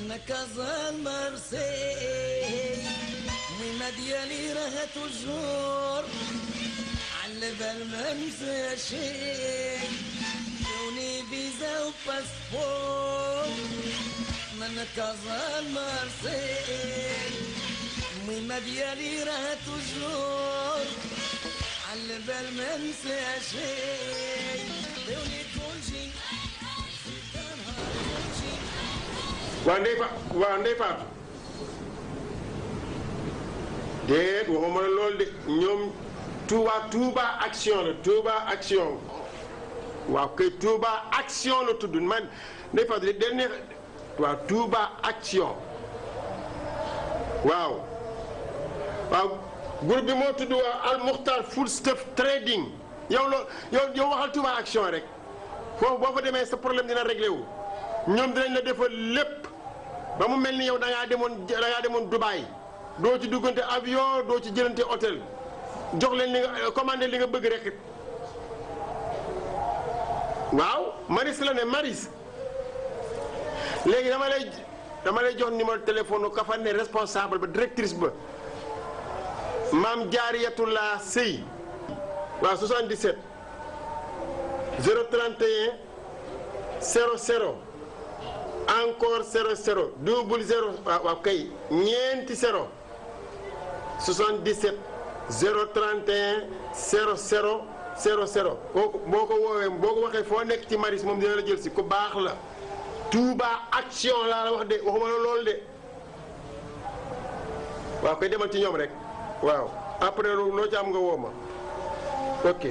من كازا المرسي ميمة ديالي راها تجور على بال ما ننسى شي دوني فيزا وباسبور من كازا المرسي ميمة ديالي راها تجور على بال ما ننسى شي دوني كونجي waa Ndeye Fatou déet waxuma la loolu de ñoom Touba action la Touba action waaw kay Touba action la tudd man Ndeye Fatou de dernier waaw Touba action waaw groupe bi moo tudd Al Mukhtar Food Stuff Trading yow waxal Touba action rek foofu boo fa demee sa problème dina réglé wu ñoom dinañ la defal lépp ba mu mel ni yow da ngaa demoon Dubaï doo ci duggante avion doo ci jëlante hôtel jox leen li nga commandé li nga bëgg rek waaw Maris la ne Maris léegi dama lay jox numéro téléphone ka fa ne responsable ba directrice ba maam Jaariyatullah Sëy waaw 77 031 00 encore 00 double 0 waaw kay ñeenti 0 77 031 00 00 boo ko woowee boo ko waxee foo nekk ci Maris moom dina la jël si ku baax la Touba action laa la wax de waxuma la loolu de waaw koy demal ci ñoom rek waaw après loo ci am nga woo ma ok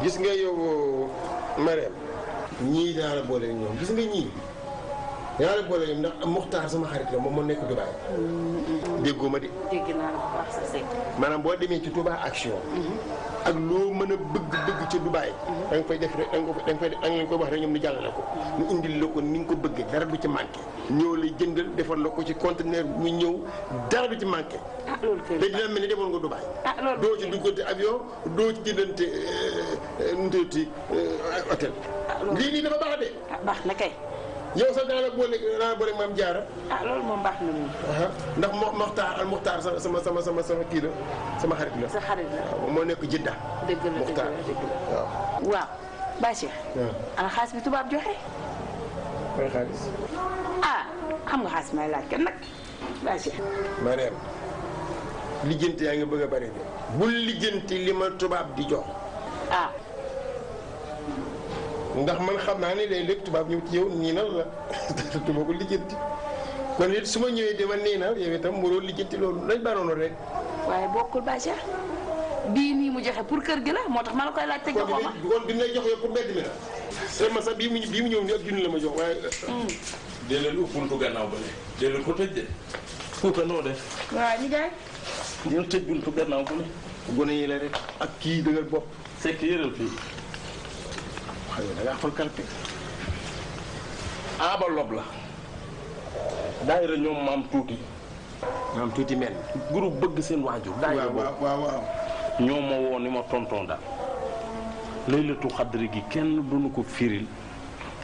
gis nga yow Mariam ñii daa la boole ñoom gis nga ñii yaa la boole ñoom ndax Muxtaar sama xarit la moom moo nekk Dubaay. déggoo ma de. dégg naa la bu baax sa sekk. maanaam boo demee ci Touba action. ak loo mën a bëgg ci Dubaay. da nga fay def rek da nga leen koy wax rek ñoom ñu jàllale ko. ñu indil la ko ni nga ko bëggee dara du ci manqué. ñoo lay jëndal defal la ko ci conteneur mu ñëw dara du ci manqué. ah loolu kay te dina mel ni demoon nga Dubaay. ah loolu doo ci duggante avion doo ci jëndante nu mu tuddati hôtel. lii dafa baax de. ah baax na kay. yow sax daanaka boole maam Jaara. ah loolu moom baax na moom. ndax Moxtaar Al Muxtaar sama kii la sama xarit la. sa xarit la waaw moo nekk Jidda. dëgg la Moxtaar waaw. waaw Baye Cheikh. ana xaalis bi tubaab joxe. mooy xaalis. ah xam nga xaalis may laaj kenn nag Baye Cheikh. Mariam lijjanti yaa ngi bëgg a bari de bul lijjanti li ma tubaab di jox. ah. ndax man xam naa ne léeg-léeg tubaab ñëw ci yow niinal la te ma ko lijjanti kon it su ma ñëwee dama niinal yow itam waroo lijjanti loolu nañ baroon rek. waaye bokkul Baye Cheikh bii nii mu joxe pour kër gi la moo tax ma la koy laaj te joxoo ma. kon bi lay jox yow pour mbedd mi la. te ma sax bii mu ñëw nii ak junni la ma jox waaye. dee leen ub buntu gannaaw ba ne dee leen ko tëj de. Fouta noo def. waaw ñu jaay. dina tëj buntu gannaaw bu ne. gone yi la rek ak kii dëgër bopp. sekk yëral fii. waaw da ngaa xool kalpe. Aba Lob la. daayira ñoom maam tuuti. maam tuuti mel. groupe bëgg seen waajur. daayira boobu waaw. ñoo ma woo ni ma tonton daal. laylatu xadri gi kenn duñu ko firil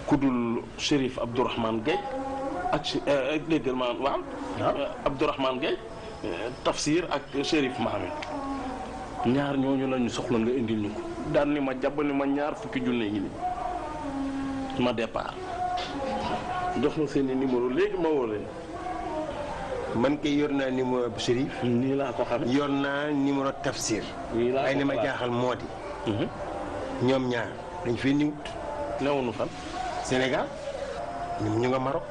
ku dul Chérif Abdourahmane Gueye ak déggal maan waaw. Abdourahmane Gueye tafsir ak Chérif Mahamé ñaar ñooñu lañu soxla nga indil ñu ko. daan ni ma jàpp ni ma ñaar fukki junne ngi ni ma départ jox ma seeni numéro léegi ma woo leen. man kay yor naa numéro bu Chérif. nii laa ko xam. yor naa numéro tafsir. ay li ma jaaxal moo di. ñoom ñaar dañ fee niwut. newunu fan. Sénégal ñu nga Maroc.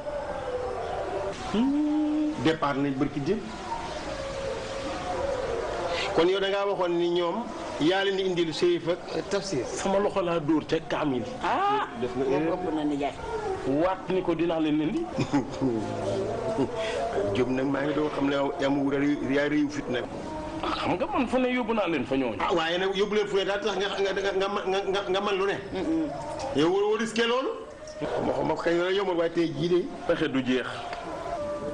départ nañ bërki jëm. kon yow da ngaa waxoon ni ñoom yaa leen di indil Chérif ak tafsir. sama loxo laa dóor ca kaamil. def nga ëpp na nijaay. waat ni ko dinaa leen indi. Jóob nag maa ngi doon xam ne yaa ma wut yaa réew fit nag. xam nga man fu ne yóbbu naa leen fa ñooñu. waaye nag yóbbu leen fu ne daal tax nga man lu ne. yow waroo risqué loolu. ma xëy na yombal waaye tey jii de. pexe du jeex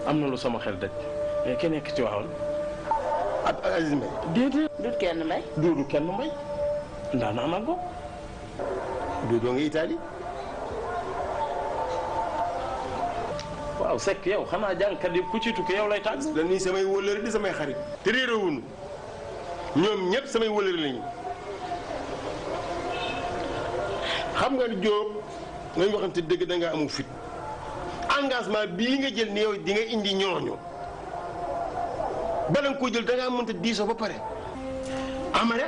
am na lu sama xel daj mais kenn nekk ci waxoon. Aziz Mbaye. déedéet. du kenn mbay. du kenn mbay. ndaa naa ko. du doo nga Italie. waaw Seck yow xanaa jàngkat yi ku ci tukki yow lay tàgg. dañuy samay wëllëri di samay xarit te réerawuñu ñoom ñëpp samay wëllëri lañu xam nga Diop ngay waxante dëgg da nga amul fit engagement bii nga jël ni yow di nga indi ñooñu bala nga ko jël da ngaa mënta diisoo ba pare amare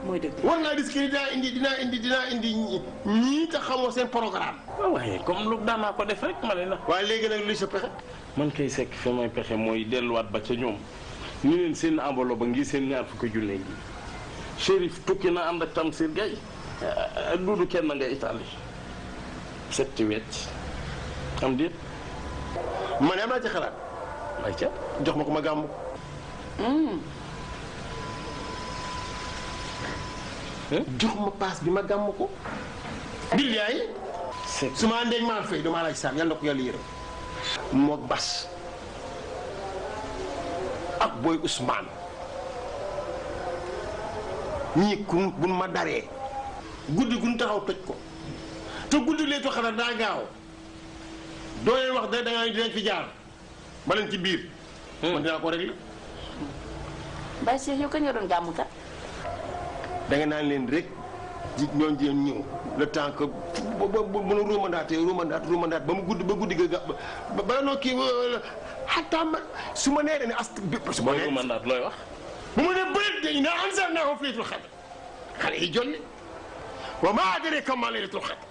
mooy dëgg. war naa dis que dinaa indi ñii te xamoo seen programme. waaye comme lu daanaa ko def rek ma ne la. waaye léegi nag luy sa pexe. man kay Seck fi may pexe mooy delluwaat ba ca ñoom ñu leen seen enveloppe ba ngi seen ñaar fukki junne yi Chérif tukki na ànd ak Tamsir Gaye duudu kenn nga Italie setti wecc am déet. ma ne am naa ci xalaat. ay ca jox ma ko ma gàmmu. jox ma paas bi ma gàmm ko. billaay su ma àndee maa fay damaa laaj saam yàlla na ko yàlla yërëm. moog bas ak booy Ousmane ñii kun buñ ma daree guddi gun taxaw toj ko te guddi leetu xanaa daa gaaw doo leen wax da nga dinañ fi jaar ba leen ci biir. man dinaa ko réglé. Baye Cheikh yow kañ nga doon gàmmu kat. da nga naan leen rek ji ñoom jéem ñëw le temps que bu nu romandaat ba mu guddi ga ba noo kii xataa ma su ma nee ne as. su ma nee romandaat looy wax. bu ma nee bëri de inaa anzalnaahu fi laylatul qadr xale yi jolli wa maa adraaka maa laylatul qadr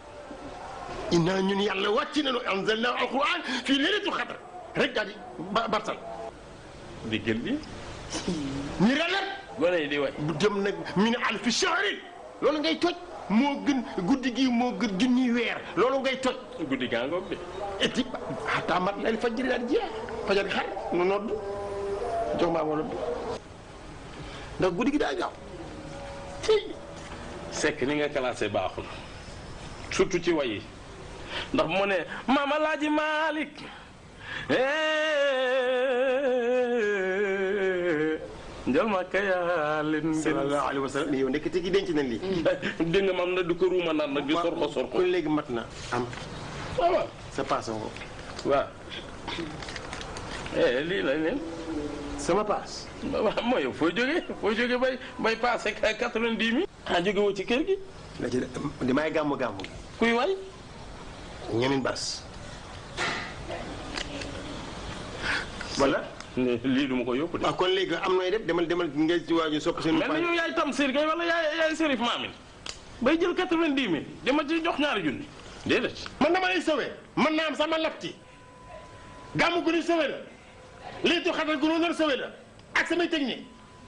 inaa ñun yàlla wàcc nañu anzalnaahu alquran fi laylatul qadr rek daal di bartal. di gël bi. ñu relet. gone yi di way. bu dem nag min alfi shahrin loolu ngay toj moo gën guddi gi moo gën junniy weer loolu ngay toj. guddi gaa ngoog de. et puis xataa mat lay fajri daal jeex fajar xar nu nodd jox maa wala du ndax guddi gi daa gaaw. Seck ni nga classé baaxul surtout ci way yi ndax mu ne Maam Alaaji Malick njël ma kayaa leen. sallallahu alayhi wa sallam yow ndekete gi denc nañ lii. dégg nga maam na di ko ruuma naan nag di sorko sorko. kon léegi mat na am. waaw sa paas nga ko. waaw. lii la leen. sama paas. waaw mooy yow foo jógee bay passé 90 000. ah jóge woo ci kër gi. la ci damay gàmmu kuy way. ñamin bas. wala. lii du ma ko yóbbu de. waaw kon léegi am nooy def demal nga ci waaju sopp seen. mel na yow yaay Tamsir Gaye wala yaay Chérif Mamine bay jël 90 000 dama ci jox ñaari junni déedéet. man dama lay sowee man naa am sama lapti gàmmu gu ni sowee la liitu xatal gu noonu sowee la ak samay technique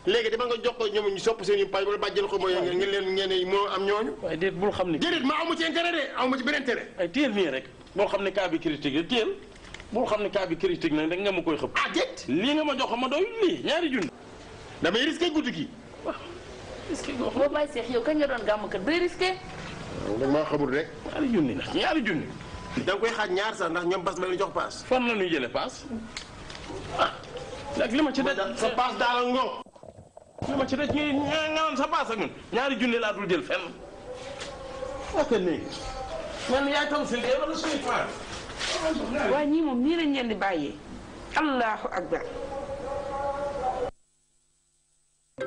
léegi dama nga jox ko ñoom ñu sopp seen yu pay wala bàjjal ko mooy ngeen leen ngeen moo am ñooñu. waaye déet bul xam ni. déedéet ma amu ci intérêt de amu ci benn intérêt. ay téel nii rek boo xam ne cas bi critique la téel boo xam ne cas bi critique nag nga ma koy xëpp. ah déet. lii nga ma jox ma doy lii ñaari junni. damay risqué guddi gi. waaw risqué goo xam. boo Baye Cheikh yow kañ nga doon gàmmu kat day risqué. da maa xamul rek. ñaari junni nag ñaari junni. da nga koy xaaj ñaar sax ndax ñoom bas la ñu jox paas. fan la ñuy jëlee paas ah nag li ma ci daj. sa paas daal ngoo. li ma ci daj nga naan sa paas ak ñun ñaari junni laa dul jël fenn. ok léegi man yaay Tamsir Gaye wala suñu faar. waaye ñii moom nii lañ leen di bàyyee. allahu akbar.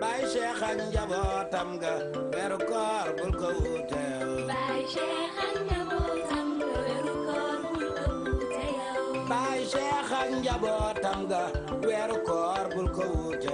Baye Cheikh ak njabootam nga weeru koor bul ko wuute. Baye Cheikh ak njabootam nga weeru koor bul ko wuute yow. Baye Cheikh ak njabootam nga weeru koor bul ko wuute.